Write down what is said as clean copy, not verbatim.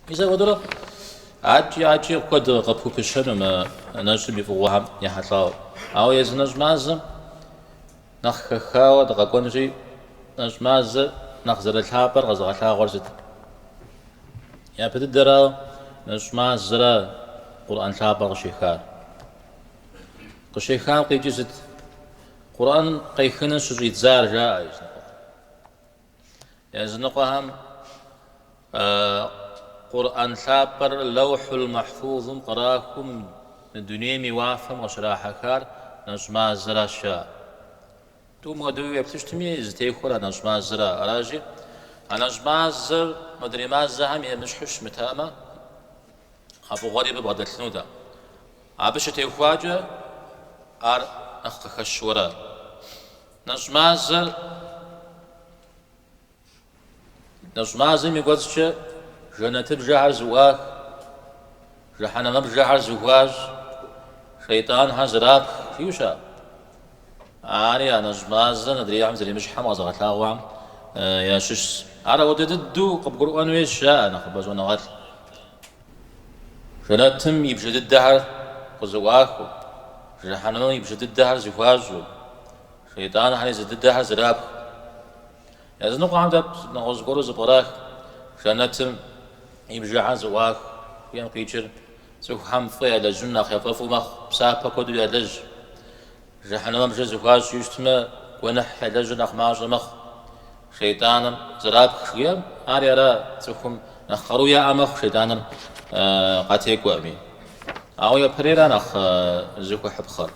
Мис апхуэдэурэ адэкӏи адэкӏи куэд къыпхупыщэну мы нэщӏым и фӏыгъуэхэм ехьэлӏауэ. Ауэ езы нэщӏ мазэм нэхъ хэхауэ дыкъэкӏуэнщи, нэщӏ мазэр нэхъ зэрылъапӏэр къэзыгъэлъагъуэр сыт? Япэ дыдэрауэ, нэщӏ мазэра Къурӏэн лъапӏэр къыщехар. Къыщехам къикӏыр сыт? Къурӏэн къехыныр щыщӏидзар жаӏэ языныкъуэхэм. Языныкъуэхэм Къурӏэн лъапӏэр Лэухьул Махьфузым кърахыу мы дунейм и уафэм къыщрахьэхар нэщӏ мазэращ жаӏэ. Тӏум хуэдэуи уеплъыщтми, зытехуэр а нэщӏ мазэра. Аращи, а нэщӏ мазэр модрей мазэхэм емыщхьу щымытамэ, а фӏыгъуэри абы бгъэдэлъынутэкъым. Абы щытехуакӏэ ар нэхъ къыхэщу ара. Нэщӏ мазэр Нэщӏ мазэм и кӏуэцӏкӏэ жэнэтыбжэхэр зыӏуах, жыхьэнэмэбжэхэр зыхуащӏ, шейтӏанхэр зэрапх, жиӏэу щыӏэ. Ари а нэщӏ мазэр адрейхэм зэремыщхьэм къэзыгъэлъагъуэхэм ящыщщ. Ар ауэдэ дыдэу къыбгурыӏуэн хуейщ, жаӏэ нэхъыбэ щӏэныгъэлӏ. Жэнэтым и бжэ дыдэхэр къызэӏуахыу, жыхьэнэмэм и бжэ дыдэхэр зыхуащӏу, шейтӏанхэр езы дыдэхэр зэрапх. Языныкъуэхэм тӏэкӏу нэгъуэщӏ гуэру зэпкърах, жэнэтым и бжэхэр зэӏуах, жиӏэм къикӏыр цӏыхухэм фӏы ялэжьыну нэхъ яфӏэфӏу мэхъу, псапэ куэду ялэжь. Жыхьэнэмэ бжэ зыхуащӏ жиӏэу щытмэ, гуэныхь ялэжьыр нэхъ мащӏэ мэхъу. Шейтӏаныр зэрапх жиӏэм, ари ара цӏыхум нэхъ къару яӏэ мэхъу, шейтӏаныр къатекӏуэми. Ауэ япэрейра нэхъ зыхуэхьыпхъэр.